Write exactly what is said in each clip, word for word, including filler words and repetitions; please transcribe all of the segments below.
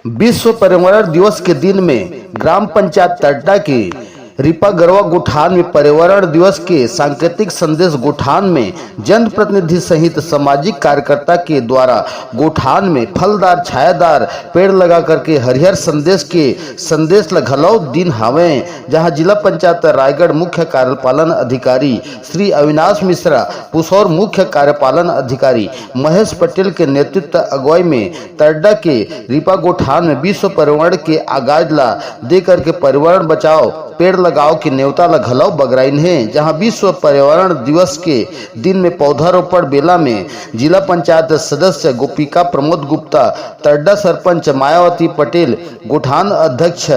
विश्व पर्यावरण दिवस के दिन में ग्राम पंचायत तड्डा के रिपा गरवा गोठान में पर्यावरण दिवस के सांकेतिक संदेश गोठान में जनप्रतिनिधि सहित सामाजिक कार्यकर्ता के द्वारा गोठान में फलदार छायादार पेड़ लगा करके हरियर संदेश के संदेश ल घलौ दिन हावय, जहां जिला पंचायत रायगढ़ मुख्य कार्यपालन अधिकारी श्री अविनाश मिश्रा, पुसौर मुख्य कार्यपालन अधिकारी महेश पटेल के नेतृत्व अगुवाई में तड्डा के रिपा गोठान में विश्व पर्यावरण के आगाज ला दे करके पर्यावरण बचाओ, पेड़ लगाओ के नेवता ला घलव बगराइन हे, जहां विश्व पर्यावरण दिवस के दिन में पौधारोपण बेला में जिला पंचायत सदस्य गोपिका प्रमोद गुप्ता, तड्डा सरपंच मायावती पटेल, गोठान अध्यक्ष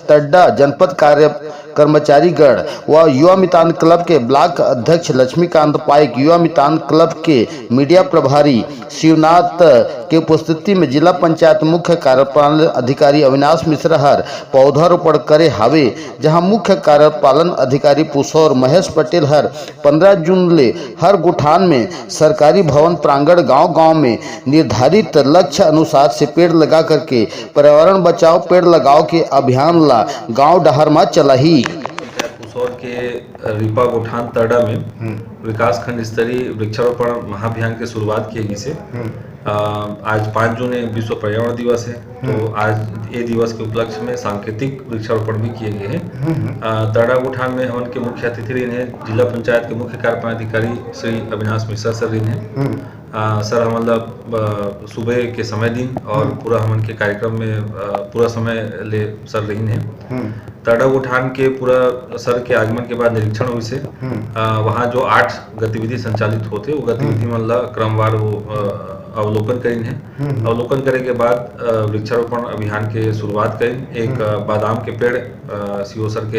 तड्डा, जनपद कार्य कर्मचारीगण व युवा मितान क्लब के ब्लॉक अध्यक्ष लक्ष्मीकांत पाइक, युवा मितान क्लब के मीडिया प्रभारी शिवनाथ के उपस्थिति में जिला पंचायत मुख्य कार्यपालन अधिकारी अविनाश मिश्रा हर पौधारोपण करे हावे, जहां मुख्य कार्यपालन अधिकारी पुसौर महेश पटेल हर पंद्रह जून ले हर गोठान में सरकारी भवन प्रांगण गांव-गांव में निर्धारित लक्ष्य अनुसार से पेड़ लगा करके पर्यावरण बचाओ पेड़ लगाओ के अभियान ला गांव डहर म चलाही। पंचायत पुसौर के रिपा गोठान तड़डा में हम्म। विकासखंड स्तरीय वृक्षारोपण महाभियान के शुरुआत किए गिसे। हम्म। अ, आज पाँच जून है, विश्व पर्यावरण दिवस है, तो हम्म। आज ये दिवस के उपलक्ष्य में सांकेतिक वृक्षारोपण भी किए गए हैं। हम्म। अ, तड़डा गोठान में हमन के मुख्य अतिथि रहिन है जिला पंचायत के मुख्य कार्यपालन अधिकारी श्री अविनाश मिश्रा सर रहिन है। हम्म। अ, सर हमन ला, अ, सुबह के समय दिन और हम्म। पूरा हमन के कार्यक्रम में, अ, पूरा समय ले सर रहिन है। हम्म। तड़डा गोठान के पूरा सर के आगमन के बाद निरीक्षण होइस हे। हम्म। अ, वहाँ जो आठ गतिविधि संचालित होथे, वो गतिविधि हम्म। मन ला क्रमवार वो, अ, अवलोकन करिन हे। हम्म। अवलोकन करे के बाद, अ, वृक्षारोपण अभियान के शुरुआत करिन। एक, हम्म। अ, बादाम के पेड़, अ, सीओ सर के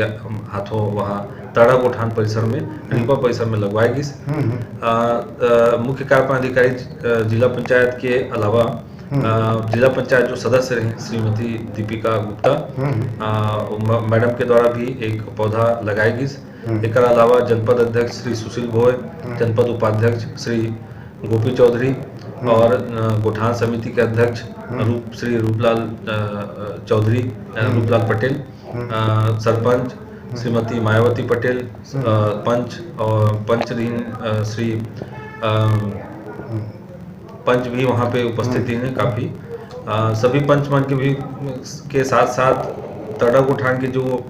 हाथों वहाँ तड़डा गोठान परिसर में, हम्म। रिपा परिसर में लगवाए गिस। हम्म, हम्म। अ, अ, मुख्य कार्यपालन अधिकारी, अ, जिला पंचायत के अलावा, हम्म। अ, जिला पंचायत जो सदस्य रहे श्रीमती दीपिका गुप्ता, हम्म। अ, म-, मैडम के द्वारा भी एक पौधा लगाए गिस। हम्म। एकर अलावा जनपद अध्यक्ष श्री सुशील भोय, हम्म। जनपद उपाध्यक्ष श्री गोपी चौधरी हम्म। और, अ, गोठान समिति के अध्यक्ष हम्म। रूप, श्री रूपलाल, अ, अ, चौधरी, अ, हम्म। रूपलाल पटेल, हम्म। अ, सरपंच हम्म। श्रीमती मायावती पटेल, हम्म। अ, पंच और पंच रहिन, अ, श्री, अ, हम्म। पंच भी वहाँ पे उपस्थित हम्म। हैं काफ़ी। अ, सभी पंच मन के भी, के साथ-साथ तड़डा गोठान के जो, अ,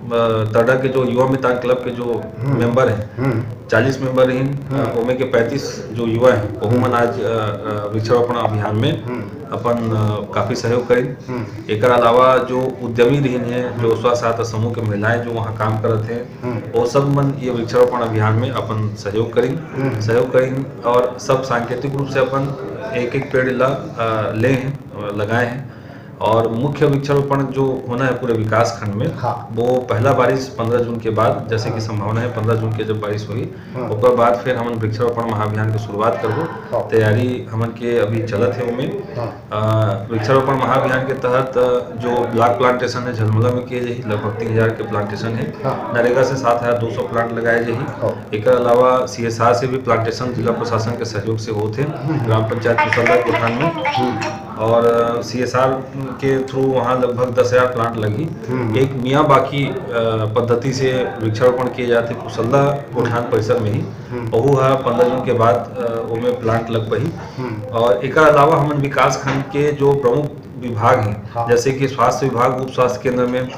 तड़डा के जो युवा मितान क्लब के जो हम्म। मेंबर हैं, हम्म। चालीस मेंबर हैं, अ, हम्म। ओमे के पैंतीस जो युवा हैं, ओहू हम्म। मन आज, अ, अ, वृक्षारोपण अभियान में हम्म। अपन, अ, काफ़ी सहयोग करिन। हम्म। एकर अलावा जो उद्यमी रहिन हैं, जो हम्म। स्व सहायता समूह के महिलाएं जो वहाँ काम करत हैं, हम्म। वो सब मन ये वृक्षारोपण अभियान में अपन सहयोग करिन, हम्म। सहयोग करिन और सब सांकेतिक रूप से अपन एक-एक पेड़ ला, अ, ले हैं, अ, लगाए हैं। और मुख्य वृक्षारोपण जो होना है पूरे विकास खंड में, हाँ। वो पहला बारिश पंद्रह जून के बाद, जैसे कि हाँ। संभावना है पंद्रह जून के जब बारिश होही, हाँ। ओकर बाद फिर हमन वृक्षारोपण महाअभियान के शुरुआत करबो। हाँ। तैयारी हमन के अभी चलत है ओमे। हाँ। अ, वृक्षारोपण महाअभियान के तहत, अ, जो block plantation है झलमुला में किए जाही, लगभग तीन हजार के plantation है। हाँ। नरेगा से सात हजार दो सौ plant लगाए जाही। हाँ। एकर अलावा सीएसआर से भी plantation जिला प्रशासन के सहयोग से होत हे, हम्म। ग्राम पंचायत पुसौर गोठान में। हम्म। और, अ, सीएसआर के through वहाँ लगभग दस हजार plant लगही। हम्म। एक मियाँ बाकी, अ, पद्धति से वृक्षारोपण किए जाथे पुसौर गोठान हम्म। परिसर में ही। हम्म। ओहू ह पंद्रह जून के बाद, अ, ओमे plant लग पाही। हम्म। और एकर अलावा हमन विकास खंड के जो प्रमुख विभाग हैं, हाँ। जैसे कि स्वास्थ्य विभाग, उप स्वास्थ्य केंद्र में,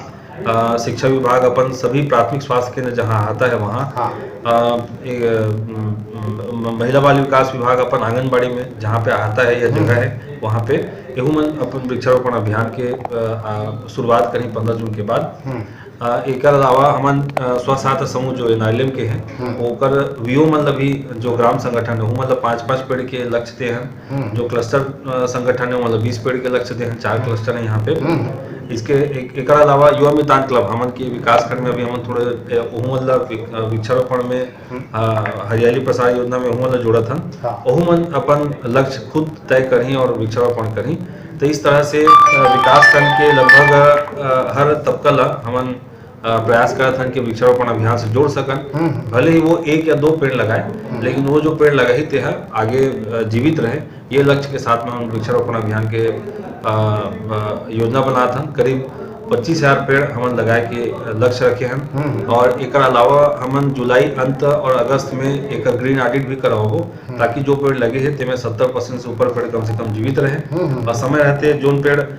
अ, शिक्षा विभाग अपन सभी प्राथमिक स्वास्थ्य केंद्र जहाँ आता है वहाँ, हाँ। अ, ए, अ, म-, म-, महिला बाल विकास विभाग अपन आंगनबाड़ी में जहाँ पे आता है या हम्म। जगह है, वहाँ पे एहू मन अपन वृक्षारोपण अभियान के, अ, अ, शुरुआत करी पंद्रह जून के बाद। हम्म। अ, एकर अलावा हमन, अ, स्व सहायता समूह जो एनआरएलएम के हैं, हम्म। ओकर वीओ मन ल भी जो ग्राम संगठन है, ओमन ल पाँच पाँच पेड़ के लक्ष्य दे हन। हम्म। जो cluster, अ, संगठन है, ओमन ल बीस पेड़ के लक्ष्य दे हन, चार हम्म। cluster है यहाँ पे। हम्म। इसके एक, एकर अलावा युवा मितान क्लब, हमन के विकास खंड में अभी हमन थोड़े, ए, ओहू मन ल वि-, अ, वृक्षारोपण में, हम्म। अ, हरियाली प्रसार योजना में ओहू मन ल जोड़त हन। हाँ। ओहू मन अपन लक्ष्य खुद तय करही और वृक्षारोपण करही। तो इस तरह से, अ, विकास खंड के लगभग, अ, हर तबका ला हमन अ, प्रयास करत हन कि वृक्षारोपण अभियान से जोड़ सकन। हम्म। भले ही वो एक या दो पेड़ लगाए, हम्म। लेकिन वो जो पेड़ लगाही, तेहा आगे, अ, जीवित रहे। ये लक्ष्य के साथ में हम वृक्षारोपण अभियान के, अ, अ, योजना बनात हन। करीब पच्चीस हजार पेड़ हमन लगाए के लक्ष्य रखे हन। हम्म। और एकर अलावा हमन जुलाई अंत और अगस्त में एकर green audit भी करवाबो, हम्म। ताकि जो पेड़ लगे हे, तेमे सत्तर percent से ऊपर पेड़ कम से कम जीवित रहे। हम्म। और समय रहते जोन पेड़, अ,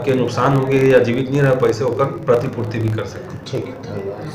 के नुकसान हो गए या जीवित नहीं रह पाइसे, ओकर प्रतिपूर्ति भी कर सकें। ठीक है, धन्यवाद।